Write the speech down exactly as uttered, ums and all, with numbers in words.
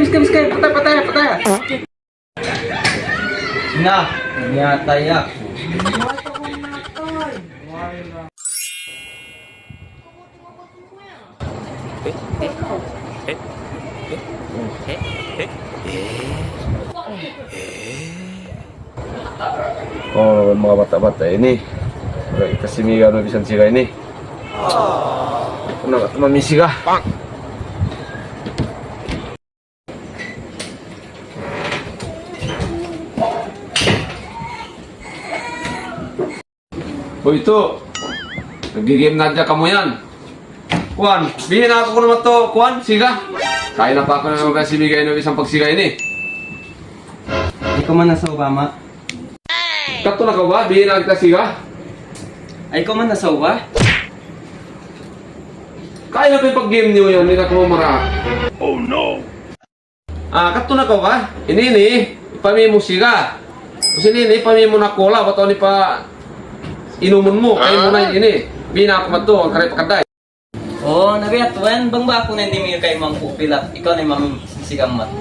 Miska, miska, patay, patay, patay. Na, miyatay aku. Oh, manga bata'-bata' ini. Right, kasi miga no bisan siga ini. Ano, mami siga. Hoy, itu. Nag-game na hadja kamu yan. Kuwan, bihin aku kunu' madtu, kuwan, siga. Kaina pa aku na naman kasi bigay na isang pagsiga ini. Di' ku man nasauba, Ma. Kadtu na kaw ba? Bihin na kita siga. Ay, di' ku man nasauba. Kaina pa in pag-game niyu yan, di' na kaw mara. Oh no! Ah, kadtu na kaw ba? Ini, ini, ipami mu siga. Tapus ini, ini, ipami mu na kola, atawa ini pa inumun mu, kain mu na ini. Bihin na aku madtu, hangkan di' pa kadayn. Oh, nabi atuan, bang ba aku na in di' mi kay mangku pila, ikaw na in mami siga mu madtu.